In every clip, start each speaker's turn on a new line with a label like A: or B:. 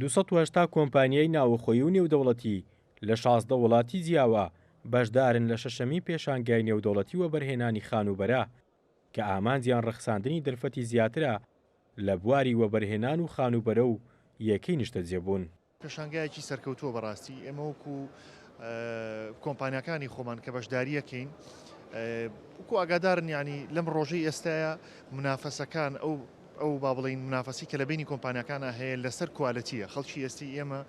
A: 280 کۆمپانیای ناوخۆیی و نێودەوڵەتی لە 16 وڵاتی جیاوە بەشدارن لە شەشەمین پێشانگای نێودەوڵەتی وەبەرهێنانی خانووبەرە کە ئامانجیان ڕەخساندنی دەرفەتی زیاترە لە بواری وەبەرهێنان و خانووبەرە و یەکەی نیشتەجێبوون.
B: پێشانگایەکی سەرکەوتووە بەڕاستی ئێمە وەکو کۆمپانیاکانی خۆمان کە بەشداریەکەین وەکو ئاگادارن ینی لەم ڕۆژەی ئێستاە منافەسەکان ئەو ئەو با بڵین منافەسی کە لە بینی کۆمپانیەکانە هەیە لەسەر quality یە خەڵکی ئێستی ئێمە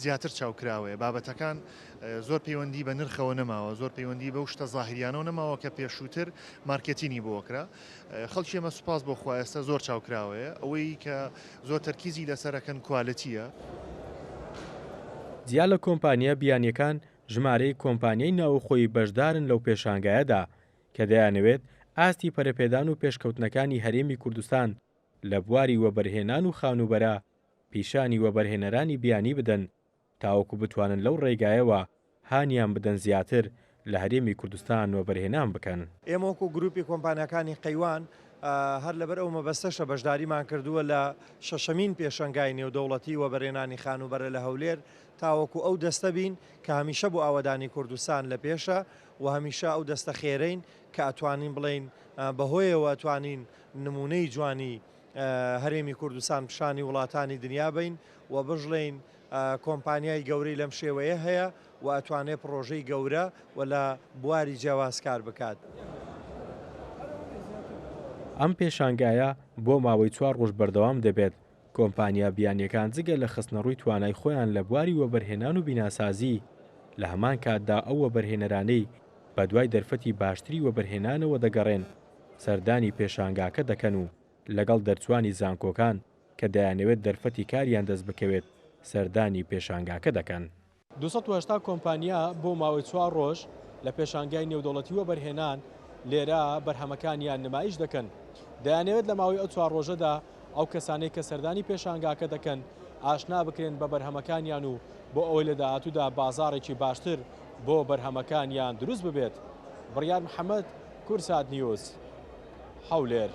B: زیاتر چاوکراوەیە بابەتەکان زۆر پەیوەندی بە نرخەوە نەماوە زۆر پەیوەندی بەو شتە زاهریانەوە نەماوە کە پێشووتر مارکێتینی بۆکرا خەڵکی ئێمە سوپاس بۆ خوا ئێستا زۆر چاوکراوەیە ئەوەی کە زۆر تەرکیزی لەسەر ئەکەن quality یە.
A: جیا لە کۆمپانیا بیانییەکان، ژمارەیەک کۆمپانیای ناوخۆیی بەشدارن لەو پێشانگایەدا، کە دەیانەوێت ئاستی پەرەپێدان و پێشکەوتنەکانی هەرێمی کوردستان لە بواری وەبەرهێنان و خانووبەرە پیشانی وەبەرهێنەرانی بیانی بدەن تاوەکو بتوانن لەو ڕێگایەوە هانیان بدەن زیاتر لە هەرێمی کوردستان وەبەرهێنان بکەن.
C: ئێمە وەکو گروپی کۆمپانیاکانی قەیوان هەر لەبەر ئەو مەبەستەشە بەشداریمان کردووە لە شەشەمین پێشەنگای نێودەوڵەتی وەبەرهێنانی خانووبەرە لە هەولێر تاوەکو ئەو دەستە بین کە هەمیشە بۆ ئاوەدانی کوردستان لە پێشە و هەمیشە ئەو دەستە خێرەین کە ئەتوانین بڵێین بەهۆیەوە ئەتوانین نموونەی جوانی هەرێمی کوردستان پیشانی وڵاتانی دنیا بەین و بشڵێین کۆمپانیای گەورەی لەم شێوەیە هەیە و ئەتوانێ پڕۆژەی گەورە و لە بواری جیاواز کار بکات.
A: ئەم پێشانگایە بۆ ماوەی چوار ڕۆژ بەردەوام دەبێت، کۆمپانیا بیانییەکان جگە لە خستنەڕووی توانای خۆیان لە بواری وەبەرهێنان و بیناسازی، لە هەمان کاتدا ئەو وەبەرهێنەرانەی بەدوای دەرفەتی باشتری وەبەرهێنانەوە دەگەڕێن سەردانی پێشانگاکە دەکەن و لەگەڵ دەرچوانی زانکۆکان کە دەیانەوێت دەرفەتی کاریان دەستبکەوێت سەردانی پێشانگاکە دەکەن. 280 کۆمپانیا بۆ ماوەی چوار ڕۆژ لە پێشانگای نێودەوڵەتی وەبەرهێنان لێرە بەرهەمەکانیان نمایش دەکەن. دەیانەوێت لە ماوەی ئەو چوار ڕۆژەدا ئەو کەسانەی کە سەردانی پێشانگاکە دەکەن ئاشنا بکرێن بە بەرهەمەکانیان و بۆ ئەوەی لە داهاتوودا بازاڕێکی باشتر بۆ بەرهەمەکانیان دروست ببێت. بڕیار محەمەد، کوردسات نیوز، هەولێر.